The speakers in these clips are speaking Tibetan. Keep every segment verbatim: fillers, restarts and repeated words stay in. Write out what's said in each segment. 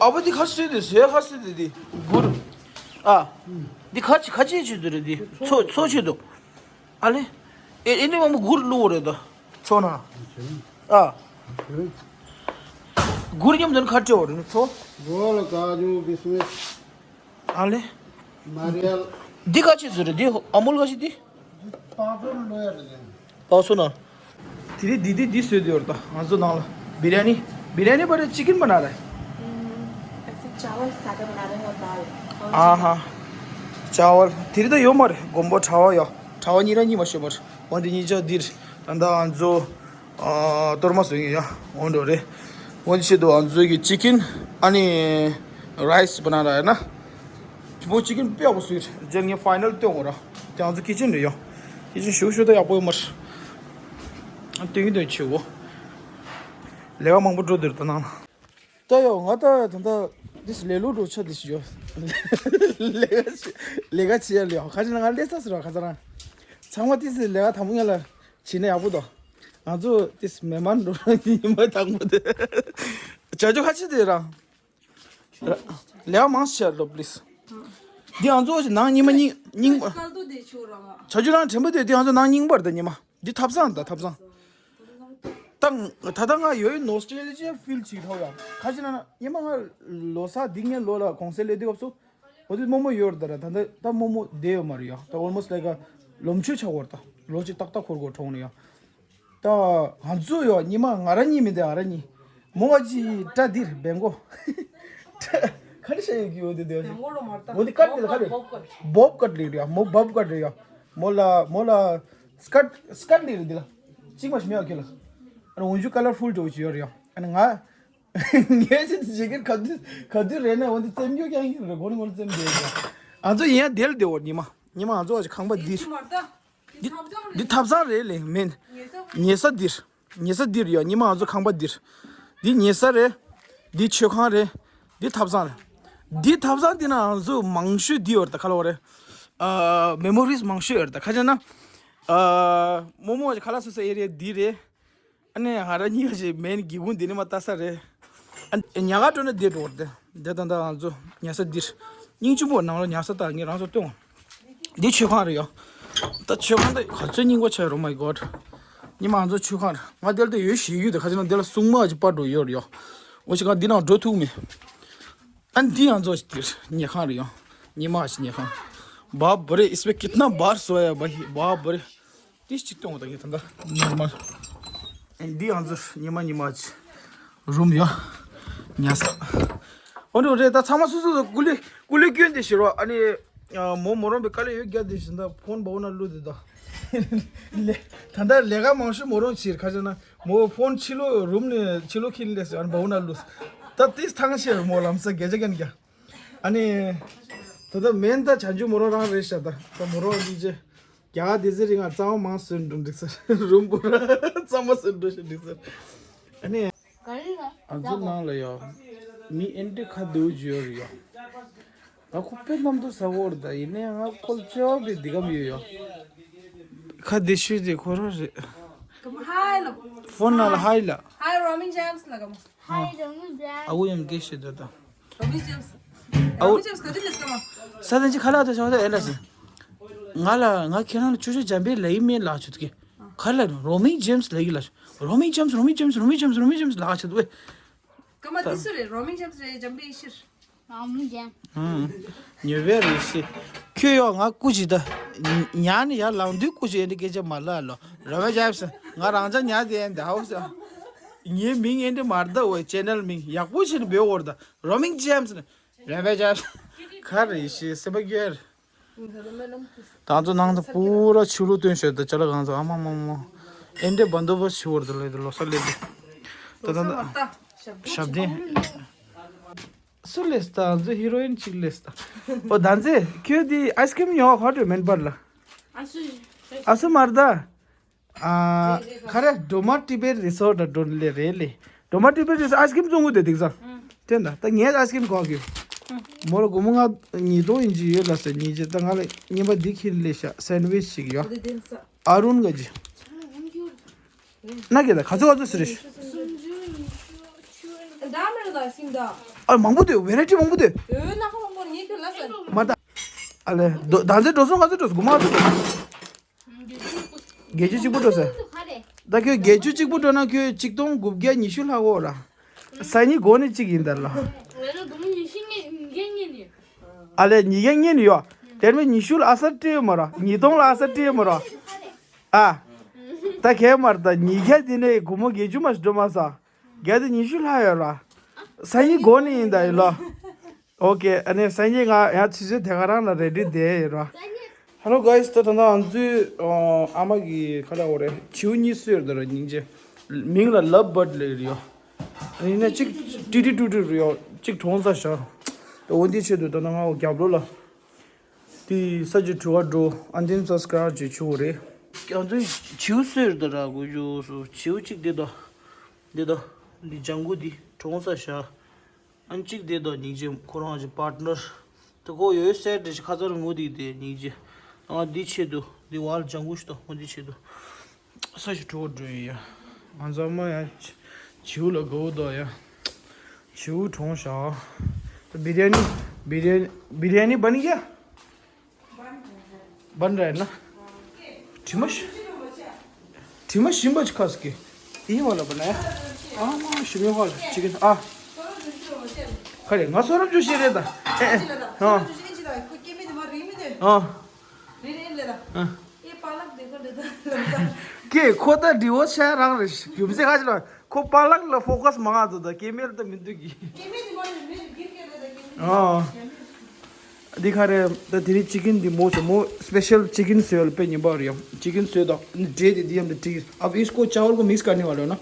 ཨ་ཕ་འདི་ཁ་སོས་དེ་ཟས་ཁ་སོས་དེ་འདི་གུར། ཨ། འདི་ཁ་ཅི་ཁ་ཅི་ཆེད་དུ་རེད་འདི་མཚོ་མཚོ་ཆེད་དུ། ཨ་ལེ། ཨེ་ཨེ་འདི་མ་མོ་གུར་བླུག་རེད་ད། མཚོ་ན། ཨ། གུར་མཉམ་དུ་ཁ་སྤྲད་འོ་རེད་མཚོ། Bol kaju bismit ཨ་ལེ། Marial འདི་ཁ་ཅི་ཟེར་རེད་འདི་ཨ་མོལ་ཁ་ཅི་འདི། पापड़ लोया दे देना। पासो ना। तेरी दीदी दी से दियो ता। हाँ जो नाला। बिरयानी। बिरयानी पर चिकन बना रहा है। ऐसे चावल सादा बना रहे हैं और दाल। हाँ हाँ। चावल। तेरी तो यो मर गोम्बो ठावा या। ठावा नीरा नी मशे मर। वंदे नी जा दिर। तंदा जो तोरमा सुंगी या। ओंडो रे। वंदे से दो अंजो की चिकन। अनि राइस बना रहा है ना। वो चिकन पे अब सुर। जंगे फाइनल तो हो रहा। དེ་ང་ཚོ་ཁི་ཆན་རེད་ཡོ། ཁི་ཆན་ཞུ་ཞུ་ད་ཡག་པོ་ཡོད་མ་རེད། ཨ་སྟོན་གྱི་འདུག་ཆེ་བོ། ལས་ཀ་མང་པོ་འགྲོ་འདིར་ད་ནང་ལ། ད་ཡོ་ང་ད་ད་ད་འདིས་ལས་ལོ་འགྲོ་ཆ་འདི་ཞིག་ཡོ། ལས་ཀ་བྱེད་ལས་ཀ་བྱེད་ཡ་ལས་ཡོ་ཁ་ཆེ་ན་ང་ལས་ས་ཟེར་བ་ཁ་ཚ་རང་། ཚང་མ་ཏི་སི་ལས་ཀ་དང་པོ་ངེད་ལ་བྱེད་ན་ཡག་པོ་འདུག་ང་ཚོ་ཏི་སི་མེ་མན་འགྲོ་ཡིན་མ་དང་པོ་དེ། བྱ་རྒྱུ་ཁ་ཆེ་དེ་རང་། ལས་མང་ཤར་ལོ་པི་ལིས། འདི་ང་ཚོ་ནང་ཉི་མ་སྙིང་སྙིང་པ། ཆ་རྒྱུ་རང་དྲན་པ་དེ་འདི་ང་ཚོ་ནང་སྙིང་པར་ད་ཉི་མ། འདི་ཐབ་ཚང་ད་ཐབ་ཚང་། ད་ད་ལྟ་ང་ཡོད་ནོ་སི་ཊེལ་ཇི་ཡ་ཕིལ་ཅིག་ཐོག་ཡ། ཁ་ཅིག་ན་ཉི་མ་ང་ལོ་གསར་འདི་ངའི་ལོ་ལ་གོང་སེ་ལས་དུས་སྐབས་སུ། འོ་དུས་རྨོ་མོ་ཡོད་རེད་ད་ར་ད་ད་ད་རྨོ་མོ་བསྡད་ཡོད་མ་རེད་ཡ། ད་ཨོལ་མོ་སི་ཊི་ལའིཀ་ལོ་མཆོད་ཆགས་ཡོད་རེད་ད། ལོ་གཅིག་ཏག་ཏག་འཁོར་དགོས་གྲོངས་ནས་ཡ། ད་ང་ཚོ་ཡོ་ཉི་མ་ང་རང་གཉིས་མི་འདུག་ང་རང་གཉིས། མོ་བ་ཅི་སྐྲ་འདིར་བེང་གོ། ཁ་རི་ཤ་ཡོད་ཀྱི་ཡོད་དེ་དེ་བ་ཅི། བོ་དེ་ཀ་ཏི་ལ་ཁ་རི། བོབ་ཀ་ཏི་ལ་ཡོད་ཡ། མོ་བོབ་ཀ་ཏི་ལ་ཡོད་ཡ། མོ་ལ་མོ་ལ་སྐར་སྐར་འདི་རེད་འདི་ལ། གཅིག་མ་ཞིག་མེད་ཡ་ཁྱོད་ལ། ཨ་ནི་འོན་ཆུ་ཀ་ལར་ཕུལ་འདྲ་བོ་ཅིག་ཡོད་རེད་ཡ། ཨ་ནི་ང་། ངས་ཅི་ཅི་ཀིར་ག་དུས་ག་དུས་རེད་ན་འོན་ཏེ་བཙེམ་རྒྱུ་ཀྱང་ཡིན་རེད་གོ་ནི་ངོ་ལ་བཙེམ་བསྡད་ཡོད་ཡ། ང་ཚོ་ཡིན་ཡ་དེ་ལ་བསྡད་འོ་ཉི་མ་ཉི་མ་ང་ཚོ་བ་ཅི་ཁང་པ་འདིར། འདི་འདི་ཐབ་ཚང་རེད་ལེ་མིན། ཉལ་ས་འདིར། ཉལ་ས་འདིར་ཡོད་ཉི་མ་ང་ཚོ་ཁང་པ་འདིར། འདི་ཉལ་ས་རེད། འདི་མཆོད་ཁང་རེད། འདི་ཐབ་ཚང་རེད། འདི་ཐབ་ཚང་འདི་ན་ང་ཚོ་མང་ཤོས་འདི་ཡོད་རེད་ད་ཁ་ལོ་རེད། ཨ་མེ་མོ་རིས་མང་ཤོས་ཡོད་རེད་ད་ཁ་ཅིག་ན། ཨ་རྨོ་མོ་ཁ་ལ་སོ་སོ་ཨེ་རི་ཡ་འདི་རེད། ཨ་ནི་ང་རང་གཉིས་ཀ་ཞིག་མེན་སྒེའུ་ཁུང་འདི་ནས་མ་ལྟ་ས་རེད། ཨ་ཉག་ག་འགྲོ་ན་བསྡད་འགྲོ་བར་དེ། བསྡད་དང་ད་ང་ཚོ་ཉལ་ས་འདིར། སྙིང་རྗེ་མོ་ནང་ལ་ཉལ་ས་དང་ངས་རང་ཚོ་སྟོན། འདི་མཆོད་ཁང་རེད་ཡ། ད་མཆོད་ཁང་ད་ག་ཚོད་སྙིང་པོ་ཆགས་རེད། Oh my God། ཉི་མ་ང་ཚོ་མཆོད་ཁང་རེད། ང་དེར་ད་ཡོད་ཞེས་ཡོད་དེ་ཁ་ཅིག་ན་དེ་ལ་སྲུང་མ་ཅིག་པར་འགྲོ་ཡོད་རེད་ཡ། འོ་ཅིག་ང་འདི་ནང་འགྲོ་ཐུབ་མེད། ཨ་འདི་ང་ཚོ་འདིར་ཉལ་ཁང་རེད་ཡ། ཉི་མ་ཞིག་ཉལ་ཁང་། बाप रे इसमें कितना बार सोया भाई बाप रे། ཏིས་ཅིག་སྟོན་འོ་ད་ངས་ད་ལྟ་ནོར་མལ། འདི་ང་ཚོ་ཉི་མ་ཉི་མ་ཅི་རུམ་ཡོད། ཉལ་ས། འོ་འདྲ་རེད་ད་ཚང་མ་སོ་སོ་སོ་ཀུ་ལི་ཀུ་ལི་སྐྱོན་དེ་ཞིག་རོ། ཨ་ནི་མོ་མོ་རང་པའི་དཀའ་ལས་ཡོད་རྒྱ་དེ་བཞིན་ད་ཕོན་བའོ་ན་བླུག་དེ་ད། ད་ལྟ་ལས་ཀ་མང་ཤོས་མོ་རང་བྱེད་ཁ་ཅིག་ན་མོ་ཕོན་ཕྱི་ལོགས་རུམ་ནས་ཕྱི་ལོགས་ཁྱེར་སླེབས་ཟེར་ཨ་ནི་བའོ་ན་བླུག་ད་ཏིས་ཐང་ཤེར་མོ་ལམ་ས་རྒྱ་ཆ་ཀན་རྒྱ། ཨ་ནི། ད་ལྟ་མེན་ད་བྱང་ཆུབ་མོ་རང་རང་རེད་ཤག་ད་ད་མོ་རང་འདི་ཅེ། རྒྱ་གར་དེ་ཚེ་རིང་ང་གཙང་མ་མང་སོན་འགྲོ་འགྲིག་ས་རུམ་བུ་ར་གཙང་མ་སོན་འགྲོ་ཞིག་འགྲིག་ས། ཨ་ནི། ང་ཚོ་ནང་ལ་ཡོད། མི་ཨེན་ཏི་ཁ་བདེ་བོ་ཅིག་ཡོད་རེད་ཡོད། ང་ཁོ་དཔེ་གནམ་དུ་ཟ་བོར་ད་ཡིན་ནའི་ང་ཁོ་ལ་བརྩེ་བ་བའི་འདི་གམ་ཡོད་ཡོད། ཁ་བདེ་ཤོས་དེ་ཁོ་རང་རེད། Come hi ལ། ཕོན་ནང་ལ་ཧའི་ལ། Hi Roaming Gems ལ་གམ། Hi Roaming Gems། ཨ་ཁུ་ཡང་སྐད་བཤད་འདོད་དང་། Roaming Gems། ཨ་ཁུ། Roaming Gems ག་དུས་ལས་སྐམ། ས་དན་ཅི་ཁ་ལག་ཏུ་བྱུང་ད་ཨེ་ལ་སི། ང་ལ་ང་ཁྱེད་རང་ལ་ཅོ་ཅོ་འཇམ་པའི་ལ་ཡི་མེད་ལག་ཆུ་ཐུག་གི། ཁ་ལ་རོ་མིང་ཇེམ་སི་ལ་ཡི་ལ་ཆུ། རོ་མིང་ཇེམ་སི་རོ་མིང་ཇེམ་སི་རོ་མིང་ཇེམ་སི་རོ་མིང་ཇེམ་སི་ལག་ཆུ་ཐུག་གི། སྐམ་དེ་སུ་རེད། Roaming Gems རེད་འཇམ་པའི་ཕྱིར། Roaming Gems། ཨང་། ཉོས་པའི་རེད་ཤི། ཁྱོད་ཡོ་ང་སྐུ་ཅི་ད། ཉ་ནི་ཡར་ལངས་དུས་སྐུ་ཅི་ཨེ་འདྲ་སྐད་ཆ་མ་ལབ་ལོ། རོ་མིང་ཇེམ་སི་ང་རང་ཅག་ཉ་དེ་ཨེ་འདྲ་ཧའོ་ས། ངའི་མིང་ཨེ་འདྲ་མ་རེད་ད་འོ་ཅེ་ནལ་མིང་ཡག་པོ་ཞིག་འབོད་འོར་ད། རོ་མིང་ཇེམ་སི་ནི། རོ་མིང་ཇེམ་སི། ག་རེ་ཤི་སེམས་པ་སྐྱོ་ཡ་རེད། ད་ང་ཚོ་ནང་དུ་པུ་ར་ཆུ་ལུག་བཏོན་ཤོད་དུ་ཅ་ལག་གང་ཚོ་ཨ་མ་མ་མ། ཨེ་འདྲའི་བ་འདོ་བ་ཆུ་བར་དུ་ལས་དུ་ལོ་ས་ལས་དུ། ད་ད་ད། ཞབས་བརྟན། སུ་ལས་ད་ང་ཚོ་ཧི་རོ་ཨིན་གཅིག་ལས་ད། ཨོ་ད་ཚེ་ཁྱོད་དེ་ཨའི་སི་ཀྲིམ་ཉོ་བ་ག་འགྲོ་མེན་པར་ལ། ཨ་སུ་མར་ད། ཨ། ག་རེ་སྒྲོལ་མ་ཊི་པེ་རི་སོར་ཊ་འགྲོ་ལེ་རེད་ལེ། སྒྲོལ་མ་ཊི་པེ་རི་སོར་ཊ་ཨའི་སི་ཀྲིམ་བཙོང་གི་འདུག་དེང་སང་། དེ་འདྲ་ད་ངས་ཨའི་སི་ཀྲིམ་གོག་གི། མོ་ལ་སྒོར་མོ་ལྔ་ཉིས་སྟོང་ཡིན་གྱི་ཡོད་ལ་ཟེར་ཉིས་བརྒྱ་ད་ང་ལ་རྔན་པ་འདི་ཁྱེར་ལེ་ཤ་སེན་ཝིཆ་ཞིག་ཡོད། ཨ་རུན་ག་ཇི། ན་གེ་ད་ག་ཚོད་ག་ཚོད་ཟེར་རེད། ཨ། མང་པོ་འདུག་བེ་རའི་ཊི་མང་པོ་འདུག་འོ་ན་ཁ་མང་པོ་ངས་ཁྱོད་ལ་ཟེར། མ་ད། ཨ་ལེ། ད་ད་ཚེ་འགྲོ་སོང་། ང་ཚོ་འགྲོ་སོང་། དགུ་མ་ཚོ་འགྲོ་སོང་། བརྒྱད་ཅུ་གཅིག་པོ་འགྲོ་ཟེར། ད་ཁྱོད་བརྒྱད་ཅུ་གཅིག་པོ་འགྲོ་ན་ཁྱོད་ཆིག་སྟོང་དགུ་བརྒྱ་ཉི་ཤུ་ལྷག་འོ་ར། སང་ཉིན་འགོ་ནས་གཅིག་ཡིན་ད་ལ། ང་ཚོ་དགུ་མོ་ཉི་ཤུ་ངེད་ངེད་ངེད་ནི། ཨ་ལེ། ཉིས་བརྒྱ་ངེད་ནི་ཡོད། དེར་མེད་ཉི་ཤུ་ལ་ཨ་གསར་སྤྲད་ཡོད་མ་ར། ཉིས་སྟོང་ལ་ཨ་གསར་སྤྲད་ཡོད་མ་ར། ཨ། ད་གས་མར་ད་ཉིས་བརྒྱ་དེ་ནས་སྒོར་མོ་བརྒྱད་ཅུ་མ་ཞིག་འགྲོ་མ་ས། བརྒྱ་དེ་ཉི་ཤུ་ལྷག་ཡོད་ར། སང་ཉིན་སྒོ་ནས་ཡིན་ད་ཡིན་ལོ། ཨོ་ཀེ། ཨ་ནི་སང་ཉིན་ང་ཡང་ཆུ་ཚོད་དེ་ག་རང་ལ་རེ་ཌི་བསྡད་ཡོད་ར། ཧེ་ལོ་གྷའི་སི། ད་ད་ང་ཚོའི་ཨ་མ་གི་ཁ་ལ་འོ་རེད། བྱིའུ་གཉིས་གསོས་ཡོད་ར། སྙིང་རྗེ། མིང་ལ་ལབ་བྷར་ཌི་ལབ་ཡོད། ཡིན་ན་གཅིག་ཊི་ཊི་ཊུ་ཊུ་ཡོད། གཅིག་གྲོངས་ས་ཤག་ད་འོ་འདི་ཆེད་དུ་ད་ད་ང་འོ་རྒྱབ་ལོ་ལ། དེ་ས་ཆུ་དྲི་བ་འགྲོ། ཨ་འདིམ་སབ་སི་ཀ་རབ་ཅིག་ཆུ་རེད། ང་ཚོའི་བྱིའུ་གསོས་རེད་ད་ར། གོ་ཞུ་སོ། བྱིའུ་གཅིག་འདི་ད། འདི་ད། འདི་ལྗང་གུ་འདི་གྲོངས་ས་ཤག་ཨ་གཅིག་འདི་ད་སྙིང་རྗེ། ཁོ་རང་གི་པར་ཊི་ནར་དེ་ཁོ་ཡོད་སེ་འདྲ་ཞིག་ཁ་ཚར་ངུ་འདི་དེ་སྙིང་རྗེ། ང་འདི་ཆེད་དུ་འདི་བར་ལྗང་གུ་ཞིག་ད། ཁོ་འདི་ཆེད་དུ། ས་ཞིག་གྲོགས་འགྲོ་ཡིན་ཡ། ང་ཚང་མ་ཡ། བྱིའུ་ལ་དགའ་བོ་འདུག་ཡ། བྱིའུ་གྲོངས་ཤག་ད་བི་རི་ཡ་ནི། བི་རི་ཡ་ནི། བི་རི་ཡ་ནི་བན་ཡ། བན་ར་ན། དྲི་མ་ཞིམ། དྲི་མ་ཞིམ་པ་ཅིག་ཁ་སྐྱེ། ཡིན་བ་ལ་བན་ཡ། ཨ་མ་ཞིམ་ཡོད་བ་ལ་ཅིག་ཨ། ཁ་རེ་ང་ཚོ་རབ་ཅུ་ཤེས་རེད་ད། ཨ། ཨ། ཨ། རེ་རེ་ལེ་ད། ཨ། ཨེ་པཱ་ལགས་དེ་ཁོ་ལེ་ད་ལམ་ས། ཀེ་ཁོ་ད་འདྲི་བོ་ཤ་རང་རེད། རྒྱུ་མཚན་ག་ཅི་ལ་ཁོ་པཱ་ལགས་ལ་ཕོ་ཀ་སི་མང་ང་འདུག་ད་ཀེ་མེལ་ད་མི་འདུག་གི། ཀེ་མེལ་དེ་མ་རེད། མེ་དེ་གིར་ཀེ་རེད་ད་ཀེ་མེལ། ཨ། འདི་ག་རེ་ད། དེ་རིང་ཅི་ཀིན་འདི་མོ་སོ་མོ་སི་པེ་ཤལ་ཅི་ཀིན་སོལ་པེ་ཉིན་པ་རེད་ཡ། ཅི་ཀིན་སོལ་ད་འདྲེ་དེ་འདི་ཡམ་དེ་ཏིག་ཨ་ཨིས་ཀོ་ཅའོལ་ཀོ་མིགས་ཀར་ནི་ཝ་ལེ་ཧོ་ན།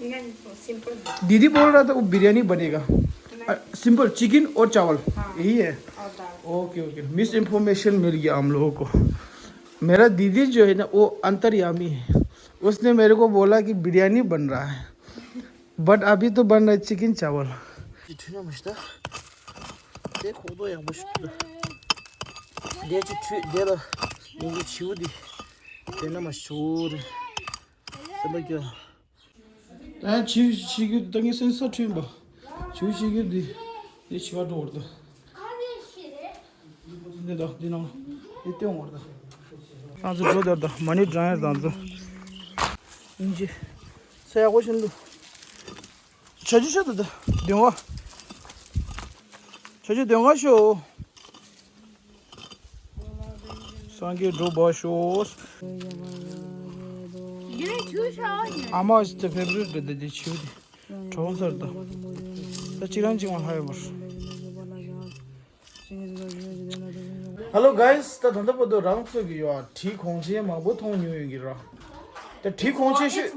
ये सिंपल। दीदी बोल रहा था वो बिरयानी बनेगा। नहीं। अ, सिंपल चिकन और चावल। हाँ। यही है। और दाल। ओके, ओके, मिस इन्फॉर्मेशन मिल गया हम लोगों को। मेरा दीदी जो है ना, वो अंतर्यामी है। उसने मेरे को बोला कि बिरयानी बन रहा है, बट अभी तो बन रहा है चिकन चावल। དེ་ཁོག་དོ་ཡག་པོ་ཞིག་འདུག་དེ་ཅི་ཁྲུས་དེ་ལ་ཡིན་གྱི་བྱིའུ་དེ་དེ་ན་མ་ཤོར་སེམས་པ་སྐྱོ། ད་ཡང་བྱིའུ་ཤི་རྒྱུ་ད་ངས་སེམས་ས་འཁྲུལ་པ། བྱིའུ་ཤི་རྒྱུ་འདི། འདི་བྱི་བ་འགྲོ་བར་འདུག་འདི་དང་འདི་ནང་འདི་སྟོན་བར་འདུག་ང་ཚོ་འགྲོ་དར་དང་མ་ཎི་བགྲང་ཡར་དང་ཚོ། ཡིན་གྱི། ས་ཡག་པོ་ཞིག་འདུག་ཆ་ཆུ་ཤ་དུ་དུ་དོན་བ། ཆ་ཆུ་དོན་བ་ཤོ། སངས་རྒྱས་འགྲོ་བ་ཤོག་ཨ་མ་ཨིས་ད་ཕེ་བ་རི་ཊི་རེད་ད། དེ་བྱིའུ་དེ་གྲོངས་ཚར་ད། ད་གཅིག་རང་གཅིག་མ་ལྷག་ཡོད་པར། Hello guys། ད་ད་ལྟ་བར་དུ་རང་ཚོ་གི་ཡོད་དྲིའི་གོང་ཆེན་མང་པོ་མཐོང་མྱོང་ཡོད་ཀྱི་ར། ད་དྲིའི་གོང་ཆེ་ཤོས།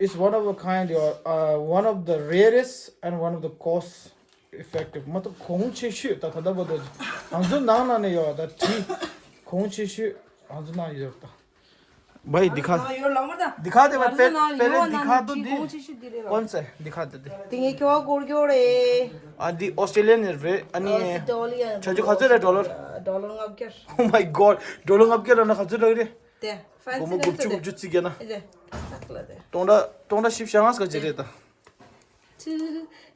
It's one of a kind, ཡོད། Uh, one of the rarest and one of the cost effective. མ་གཏོགས་གོང་ཆེ་ཤོས་ད་ད་ལྟ་བར་དུ་ང་ཚོ་ནང་ན་ནས་ཡོད་ད་དྲི་གོང་ཆེ་ཤོས་ང་ཚོ་ནང་ཡོད་ད། བའི་འདི་ཁ། ཡོད་ལ་མ་ད། འདི་ཁ་དེ་བ་པེ་པེ་རེ་འདི་ཁ་དུ་འདི། གོང་ཆེ་ཤོས་འདི་རེད་ལ། ཀོན་སེ་འདི་ཁ་དུ་འདི། དེ་ངས་ཁྱོ་ག་སྐོར་གྱོ་རེད། ཨ་འདི་ཨོ་སི་ཀྲེ་ལི་ཡན་རེད། ཨ་ནི་ཨོ་སི་ཀྲེ་ལི་ཡན། ཆ་ཆུ་ག་ཚོད་རེད་ཌོ་ལར། ཌོ་ལར་ལྔ་བརྒྱ། Oh my god། ཌོ་ལར་ལྔ་བརྒྱ་ལ་ན་ག་ཚོད་རག་རེད། དེ། སྒོར་མོ་དགུ་བཅུ་དགུ་བཅུ་བརྩིས་རྒྱ་ན། སྟོང་ཕྲག་སྟོང་ཕྲག་བཞི་བཅུ་ལྔ་ཙམ་ཅིག་རེད་ད།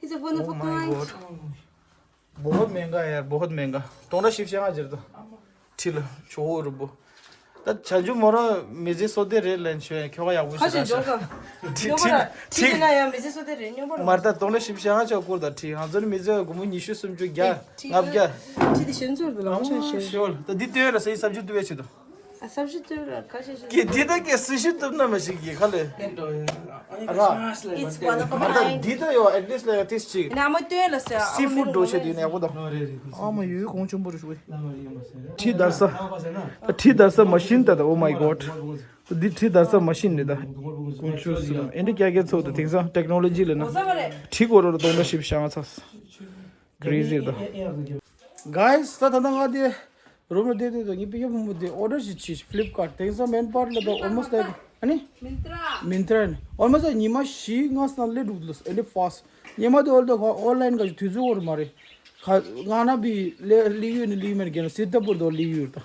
It's a one of a kind. बहुत महंगा है यार, बहुत महंगा। སྟོང་ཕྲག་བཞི་བཅུ་ལྔ་ཅིག་རེད་ད། ཁྲི་ལ་ཆོ་འོ་རུ་བོ། ད་བྱང་ཆུབ་མོ་རང་མི་ཚེ་སོ་དེ་རེད་ལན་ཆོས་ཁྱོ་ག་ཡག་པོ་ཁ་ཞིག་ཞིག་འཇོག་ག་ཁྲི་ཁྲི་ཁྲི་ན་ཡང་མི་ཚེ་སོ་དེ་རེད་སྙོམས་པོ་མར་ད་སྟོང་ཕྲག་བཞི་བཅུ་ལྔ་ཅིག་བསྐུར་ད། ཁྲི་ང་ཚོ་ནི་མི་ཚེ་སྒོར་མོ་ཉི་ཤུ་སུམ་ཅུ་བརྒྱ་ལྔ་བརྒྱ། ཁྲི་དེ་ཞོན་ཚོར་དུ་ལ་མོ་ཆ་ཞོན། ཞོལ་ད་འདི་སྟོན་ར་སའི་ས་བཅུ་ཏུ་བས་ཆུ་དང་། ཨ་ས་བཅུ་ཏུ་ར་ཁ་ཤས་ཤིག་ཀྱི་འདི་ད་ཀྱི་སུ་ཞུ་ཐུབ་ན་མ་ཞིག་གི་ཁ་ལེ། ར། It's one of a kind. འདི་ད་ཡོ་at least like this ཅིག་ན་མ་སྟོན་ལ་ས། སི་ཕུཌ་འགྲོ་བྱེད་དུས་ནས་ཡག་པོ་དང་། ཨ་མ་ཡོད་གོང་ཆེན་པོ་རེད་ཞུ། ཁྲི་དར་ས། ཁྲི་དར་ས་མ་ཤིན་ད་ད། Oh my god། འདི་ཁྲི་དར་ས་མ་ཤིན་ནི་ད། དཀོན་མཆོག་གསུམ། ཨེ་འདྲ་ཀྱ་ཀྱ་ཚོགས་ད་དེང་སང་ཊེག་ནོ་ལོ་ཇི་ལ་ན། ཁྲི་གོ་རོ་ལ་སྟོང་ཕྲག་བཞི་བཅུ་ལྔ་ཚར། Crazy ད། Guys། ད་ད་ད་ང་དེ་རུམ་ལ་བསྡད་དུས་ད་ངས་པི་ཡ་བུ་མོ་དེ་ཨོ་ཌར་ཞིག་བྱས། ཕི་ལིབ་ཀར། དེང་སང་མེན་པར་ལ་ད་almost like ཨ་ནི། མིན་ཏྲ། མིན་ཏྲ་ནི་almost like ཉི་མ་བཞི་ལྔ་ཙམ་སླེབས་འདུག་ཨ་ནི་ཕ་སི་ཊི། ཉི་མ་དེ་འོལ་ད་ཁོ་ཨོན་ལན་ག་ཞིག་དུས་ཚོད་འོར་མ་རེད། ཁ་ང་ན་བི་ལེ་ལི་ཡུ་ནི་ལི་ཡུ་མེན་གེ་ན་སི་ཏ་པུར་དོ་ལི་ཡུ་ད།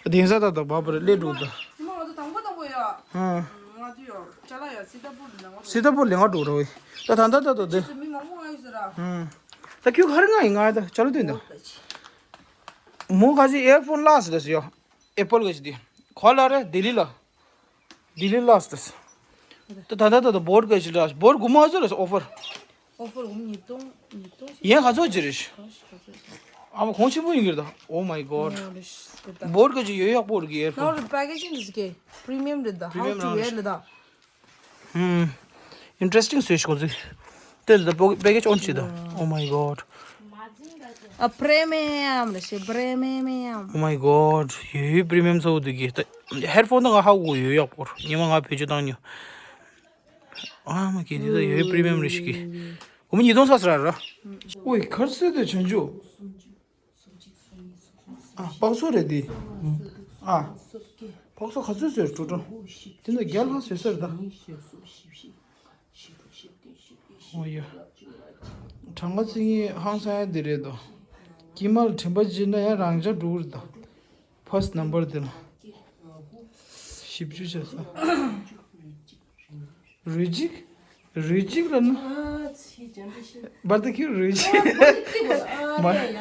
དེང་སང་ད་ད་བ་པར་སླེབས་འདུག་ད། ཉི་མ་ང་ཚོ་དང་པོ་དང་པོ་ཡ། ཧ། ང་ཚོ་ཡ། ཅ་ལག་ཡ་སི་ཏ་པུར་ལ་ང་སི་ཏ་པུར་ལ་ང་འགྲོ་རོགས། ད་ད་ད་ད་ད་དེ། མི་མང་པོ་ང་ཡོད་ཟེར་ར། ཧུམ། ད་ཁྱོད་ག་རེ་ང་ཡིན་ང་ད་ཅ་ལག་དོན་ད། མོ་ག་ཅི་ཨེར་ཕོན་ལ་སི་ད་ཡོ། ཨེ་པལ་ག་ཅི་དེ། ཁོ་ལ་རེ་ལྡི་ལི་ལ། ལྡི་ལི་ལ་སི་ད། ད་ད་ད་ད་ད་བོར་ག་ཅི་ལ་བོར་གུ་མ་ཟེར་ཨོ་ཕར། ཨོ་ཕར་འོ་ཉིས་སྟོང་ཉིས་སྟོང་ཡན་ག་ཚོད་ཅི་རེད། ཨ་མ་གོང་ཆེན་པོ་ཡིན་གྱི་རེད་ད། Oh my god། བོར་ག་ཅི་ཡོད་ཡག་པོ་རེད་གི་ཨེར་ཕོན། ནོར་པེ་ཀེ་ཇིང་ཟིག་གི་པི་རི་མི་ཡམ་རེད་ད། ཧའོ་ཊུ་ཝེར་རེད་ད། ཧུམ། Interesting བཟོས་ཤོག་ཟིག་དེ་ལ་པེ་ཀེ་ཇི་ཨོན་བྱེད་ད། Oh my god། ཨ་པི་རི་མི་ཡམ་རེད་ཤི་པི་རི་མི་ཡམ། Oh my god། ཡོད་ཡོད་པི་རི་མི་ཡམ་ཚོ་འདུག་གི་ད། ཧེར་ཕོན་ད་ང་ཧ་གོ་ཡོད་ཡག་པོ་རེད། ཉི་མ་ང་བེད་སྤྱོད་བཏང་མྱོང་། ཨ་མ་གི་འདི་ད་ཡོད་པི་རི་མི་ཡམ་རེད་ཤི་གི། འོ་མ་ཉིས་སྟོང་ས་ས་ར་ར། ཨོའི་ཁར་སེ་དེ་བྱང་ཆུབ། ཨ་པགས་སོ་རེད་དེ། ཨ་པགས་སོ་ག་ཚོད་ཟེར་ཀྲུ་ཀྲུ། དེ་ནི་རྒྱ་ལྷག་ཟེར་ཟེར་ད། ཨོ་ཡ། གྲངས་ཀ་རྩིས་ངེས་ཧང་སང་ཡ་དེ་རེད་དོ། དཀྱིལ་མ་ལ་དྲན་པ་བརྗེད་ན་ཡང་རང་འཇགས་འགྲོ་གི་རེད་དོ། ཕར་སི་ནམ་བར་དེ་ལ། བཞི་བཅུ་བྱས་ས། རུས་གཅིག་རུས་གཅིག་ལ་ན། ཨ་ཚི་ཇམ་པི་ཤིན། མར་ད་ཁྱོད་རུས་གཅིག་ཨ་ཚི་གོ་ཨ་མ་རེ་ཡ།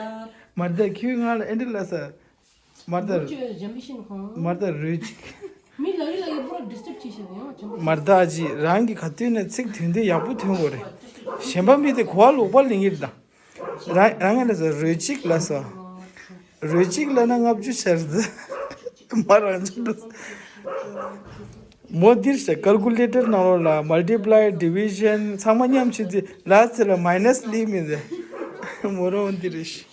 མར་ད་ཁྱོད་ང་ལ་ཨེ་འདྲ་ལ་ས། མར་ད་ཁྱོད་ཇམ་པི་ཤིན་ཧང་། མར་ད་རུས་གཅིག་མི་ལ་ཡི་ལ་ཡི་པུ་ར་ཌི་སི་ཊབ་བྱེད་ཤག་ཡང་ཇམ་པི་ཤིན། མར་ད་ཅི་རང་གི་ག་དུས་ནས་ཚིག་དོན་དེ་ཡག་པོ་ཐོན་དགོས་རེད། གཞན་པ་མི་དེ་གོ་བ་ལོག་པ་ལེན་གྱི་རེད་ད། རང་རང་ངས་ལ་ས་རུས་གཅིག་ལ་ས། རུས་གཅིག་ལ་ན་ལྔ་བཅུ་ཆར་ཟི། མ་རང་ཆུ་འགྲོ། མོ་འདིར་ཤ་ཀལ་ཀུ་ལེ་ཊར་ནང་ལོགས་ལ་མལ་ཊི་པ་ལའི་ཌི་བི་ཤན་ཚང་མ་མཉམ་བྱེད་དུས་ལ་ཚེ་ལ་མའི་ནས་ལི་མི་ཟེར། མོ་རང་འདིར་ཤ།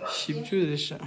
བཞི་བཅུ་རེད་ཤག